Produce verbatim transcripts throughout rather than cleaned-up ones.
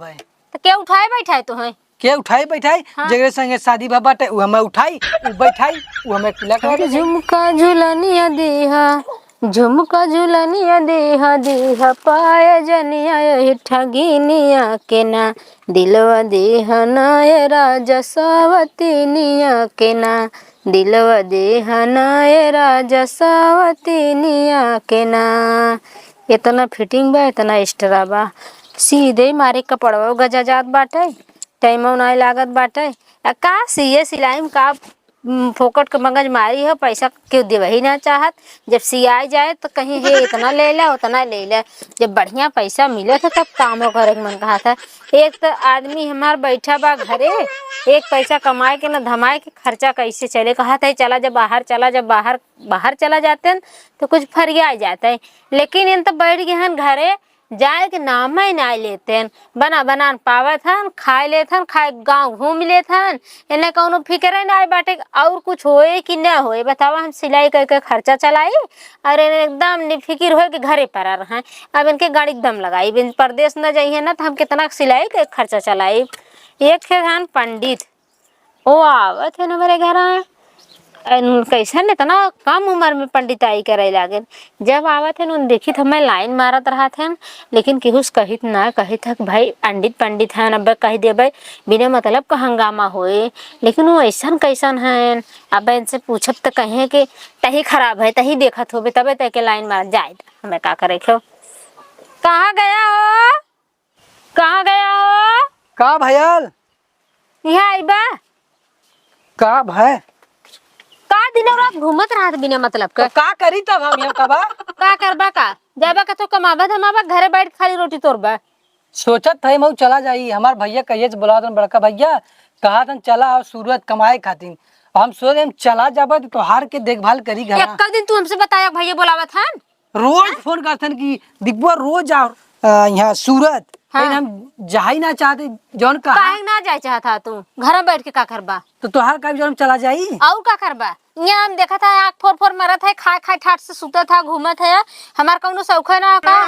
भाई। तो के उठाए बैठाए तो है? के उठाई बैठाई? हाँ। जेकरे संगे शादी भा बाटे, उ हमें उठाई, उ बैठाई, उ हमें कुला करा अरे दे। झुमका झुलनिया दीहा, झुमका झुलनिया दीहा, दीहा पायजनिया यही ठगिनिया के ना, दिलवा दीहा ना ये राजा सावतिनिया के ना, दिलवा दीहा ना ये राजा सावतिनिया के ना। इतना fitting बा, इतना extra बा, सीधे मारे कपड़वा गजा जात बाटे। टाइमो नाहीं लागत बाटे। आ का सिए सिलाई में का, उम, फोकट के मगजमारी हो, पैसा केहू देवही ना चाहत। जब सियाई जाए तो कहीं हे इतना ले ले, उतना ले ले। जब बढ़िया पैसा मिलत है तब कामो करे के मन कहत है। एक तो आदमी हमार बैठा बा घरे, एक पैसा कमाए के ना धमाए के खर्चा कैसे चले। कहत है चला जब बाहर, चला जब बाहर, बाहर चला जाते हैं तो कुछ फरिया जाते हैं। लेकिन इन तो बैठ गए हैं घरे, जाए के नाम ही नाहीं लेतेन। बना बना न पावत हन, खाए लेत हन, खाए गाँव घूम लेत हन। एने कौनो फिक्रे नाहीं बाटे कि और कुछ होए कि न होए। बतावा, हम सिलाई करके खर्चा चलाई और एने एकदम निफिकिर होए कि घरे परा रहें। अब इनके गाड़ी दम लगाई, बिन परदेस न जाइए ना तो हम कितना सिलाई के खर्चा चलाई। एक थे हन पंडित, ओ आवत है न हमरे घरा। अन कैसन इतना कम उम्र में पंडिताई करे लागेन। जब आवत है न, उन देखित हमें लाइन मारत रहत हैं, लेकिन केहू से कहित ना, कहित है कि भाई पंडित, पंडित हैं, अब कह देबे, बिना मतलब का हंगामा होए। लेकिन वो ऐसन कैसन हैं, अब इनसे पूछब त कहे कि तही खराब है, तही देखत होबे, तबे तय के लाइन मार जाए। हमें का करे हो? कहाँ गया हो? कहाँ गया हो? का भयल? यहाँ आई बा। का भय? का दिनों रात घूमत रहत बिना मतलब के? तो का करी तब हम यहाँ कबा? का करबा का? जाबा का तो कमाबा धमाबा, घरे बैठ खाली रोटी तोरबा। सोचत है मऊ चला जाई, हमार भैया कहिए से बोलावत हन, बड़का भैया कहत हन चला और सूरत कमाए खातिर। हम सोचे हम चला जाबा तो तोहार के देखभाल करी घरा। एक दिन तू हमसे बताया भैया बोलावत हन। रोज हाँ? फोन करथन कि दिखबो रोज आओ, अ, यहाँ सूरत। हाँ। लेकिन हम जाई ना चाहते, जौन कहा। काहे ना जाए चाहत हा तू? घर में बैठ के का करबा? तो तोहार का भी जौन चला जाई। और का करबा? यहाँ हम देखत है आँख फोर फोर मरत है, खाए खाए ठाट से सुतत है, घूमत है। हमार कौनो शौक है ना का?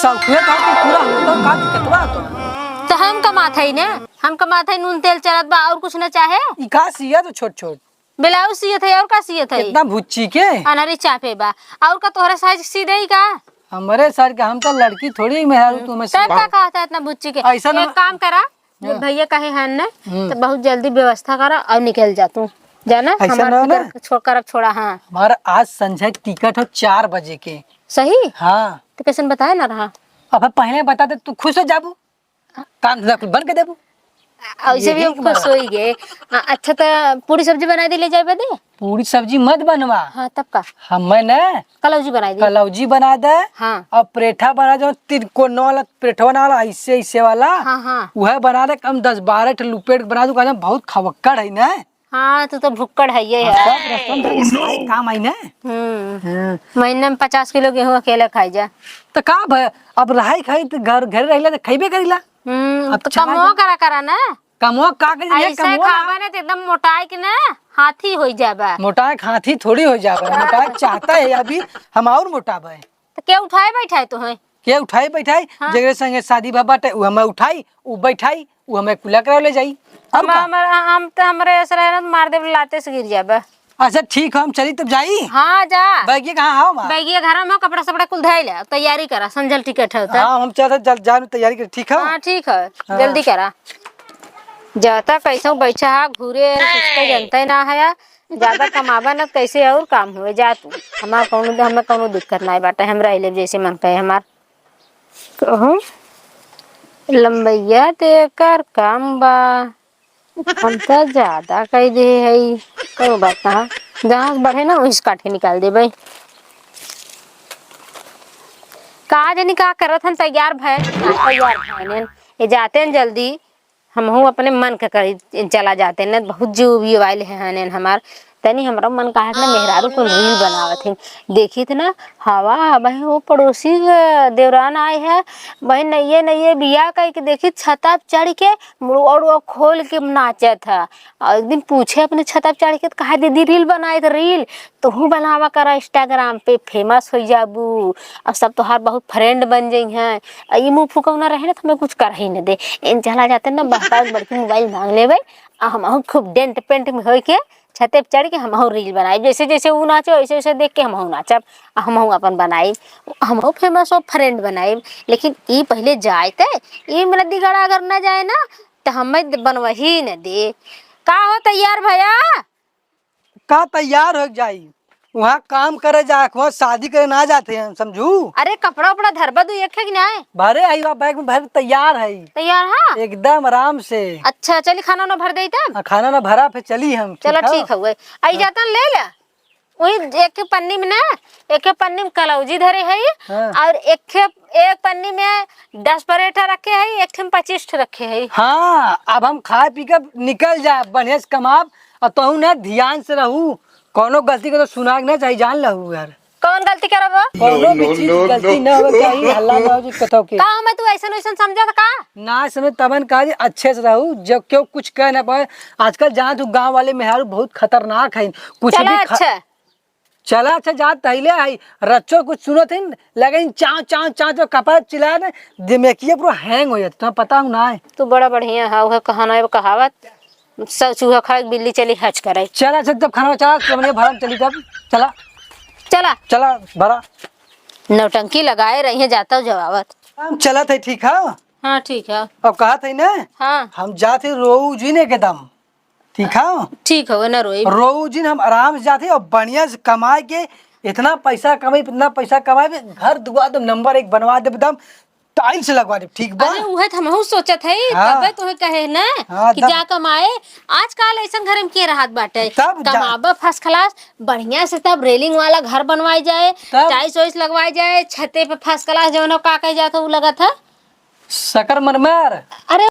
शौक है तो तू पूरा होता का दिक्कत बा तो? तो हम कमात है ना, हम कमात है, नून तेल चलत बा और कुछ ना चाहे। ई का सिया तो छोट छोट। ब्लाउज सियत है और का सियत है? इतना भुच्ची के? अनरी चापे बा। और का तोहरे साइज सी देई का? हमरे साइज के, हम तो लड़की थोड़ी मेहरारू, हम्म। तू हमें तब सिया। का कहत है इतना भुच्ची के? ऐसा ना एक काम करा, ये हाँ। भैया कहे हैं न, हम्म। तो बहुत जल्दी व्यवस्था करा और निकल जा तू। जाना, ऐसा हमार ना फिकर ना। छोड़, करब छोड़ा, हाँ। हमारा आज संझा के टिकट हो चार बजे के। सही? हाँ। तो कैसन बताए ना रहा? अब पहले बता दे, तू खुश हो जाबू। काम धंधा कुल बंद कर देबू। आ, ऐसे भी यही हम खुश हमारा। होई गए। आ, अच्छा, तो पूरी सब्जी बनाई दे, ले जाए बदे? पूरी सब्जी मत बनवा। हाँ, तब का? हमें न कलौजी बनाई दे। कलौजी बना दे। हाँ। और परेठा बना दे, तिरकोना वाला परेठा बना वाला, ऐसे, ऐसे वाला। हाँ, हाँ। वह बना दे, कम दस बारह ठे लुपेट बना दू, कहते बहुत खवक्कड़ है न। हाँ, तू तो भुक्कड़ है ये हाँ, यार। सब रस्तम से खाए काम आई ना। हम्म। हाँ। महीने में पचास किलो गेहूं अकेले खाई जा। तो का भ-, अब रहाई खाई तो घर, घर रहिला तो खइबे करिला। हम्म, अब तो चला कमो जा। करा, करा ना। कमो का करी, ये ऐसे कमो ना। खाबा ना तो एकदम मोटाई के ना हाथी होई जाबा। मोटाई के हाथी थोड़ी हो जाबा। मोटाई चाहता है अभी हम और मोटाबे। तो के उठाए बैठाए तो है? के उठाई बैठाई? हाँ। जेकरे संगे शादी भा बाटे, उ हमें उठाई, उ बैठाई, उ हमें कुला करा ले जाई। और हम, का? हमर, हम तो हमरे ऐसे रहे ना तो मार देब, लाते से गिर जाबे। अच्छा ठीक है, हम चली तब जाई। हाँ, जा। बैगिया कहाँ हौ हमार? बैगिया घर में हो, कपड़ा सपड़ा कुल धइले, तैयारी करा, संझल टिकट है तो। हाँ, हम चलत जल-, जान तैयारी कर, ठीक है? हाँ, ठीक है, हाँ। जल्दी करा। जाता कैसे बैठा है, घूरे, कुछ तो जनता ही ना है। ज्यादा कमाबा न, कैसे और काम हुए, जा तू। हमार कौनो, हमें कौनो दिक्कत नाई बाटे, हम रह लेब जैसे मन कहे हमार। कहूँ, लंबैया ते एकर काम बा, हम तो ज्यादा कह दे है, कौनो बात ना, जहाँ से बढ़े ना, वहीं से काट के निकाल देबे। का जानी का करत हन, तैयार भय, तैयार भय, ये जाते हैं जल्दी। हमहू अपने मन के करी चला जाते न, बहुत जीव उबियो आइल है हनेन हमार। तनी हमरो मन कहत न मेहरारू को reel बनावत है। देखित न, हवा, बहिन, वो पड़ोसी के देवरान आए है, बहिन, नइये नइये बियाह कई के देखित छता पे चढ़ के मुड़वा उड़वा खोल के नाचत है। और एक दिन पूछे अपने छता पे चढ़ के, तो कहा, "दीदी, reel बनाए थे, reel।" तोहू बनावा करा Instagram पे, famous होइ जाबू। अब सब तोहार बहुत friend बन जइहैं। आ ई मुँह फुकौना रहे ना, तो हमें कुछ कर ही न दे। इन चला जाते ना, बहता बड़की mobile माँग लेबे। आ हमहू खूब डेंट पेंट में होइके छते पे चढ़ के हमहू reel बनाइब। जैसे जैसे ऊ नाचो, वैसे वैसे देख के हमहू नाचब। आ हमहू अपन बनाइब, हमहू famous हो, friend बनाइब। लेकिन ई पहिले जाए ते, ई नदीगड़ा अगर न जाए ना, तो हमें बनवही न दे। का हो तैयार भया? का तैयार हो जाई? वहाँ काम करे जा, वहाँ शादी करे ना जाते हैं, समझू? अरे, कपड़ा उपड़ा धरबा दू एक है कि नाय? भरे आई बा, bag में भर तैयार है। तैयार है? एकदम आराम से। अच्छा, चली, खाना ना भर देई तब? हाँ, खाना ना भरा, फिर चली हम, चलो, ठीक है? ठीक हउए। आई हाँ। जाता ले ले। वही एक के पन्नी में ना, एक के पन्नी में कलौजी धरे है हाँ। और एक के, एक पन्नी में दस परेठा रखे है, एक ठे में पच्चीस ठे रखे है। हाँ, अब हम खाए पी के निकल जाए, बढ़िया से कमाब, और तहू ना ध्यान से रहू, कौनो गलती के तो सुना के ना चाही, जान लहू यार। कौन गलती करब हो? कौनो भी चीज गलती ना हो चाही, हल्ला ना हो जी कतौ के। का हमें तू ऐसन वैसन समझा था का? ना समझ तबन का जी, अच्छे से रहू, जब क्यों कुछ कह ना पाए। आजकल जान तू गाँव वाले मेहरारू बहुत खतरनाक है, कुछ चला भी खा- अच्छा। चला अच्छा, जात तहिले आई, रच्चो कुछ सुनत है, लगे चाव चाव चाव जो कपड़ा चिल्ला दे, दिमागिया पूरा hang हो जाता, तुम्हें पता हूँ ना है। तू बड़ा बढ़िया है, वह कहाना है, वो कहावत, सब चूहा खाए, बिल्ली चली हच करे। चला अच्छा, जब खाना चला, चमनिया भरम चली जब, चला। चला। चला, भरा। नौटंकी लगाए रही है, जाता हूँ जवाबत। हम चलत है, ठीक है? हाँ, ठीक है। अब कहा था ना? हाँ। हम जात है रोऊ जी ने के दम, ठीक है? ठीक है, ना रोई। रोऊ जी ने हम आराम से जात है और बढ़िया से कमाए के इतना पैसा कमाई, इतना पैसा कमाए, घर दुआर एकदम number एक बनवा दे, एकदम tiles लगवा दे, ठीक बा? अरे, उहे तो हमहू सोचत है, हाँ। तबे तोहे कहे ना हाँ, कि तब जा कमाए। आजकल ऐसन घर में के रहत बाटे? तब जा- कमाबा first class, बढ़िया से तब railing वाला घर बनवाए जाए, तब- tiles वाइल्स लगवाए जाए, छते पे first class जौन हो, का कहे जात हो, उ लगत है। सकर मरमर। अरे,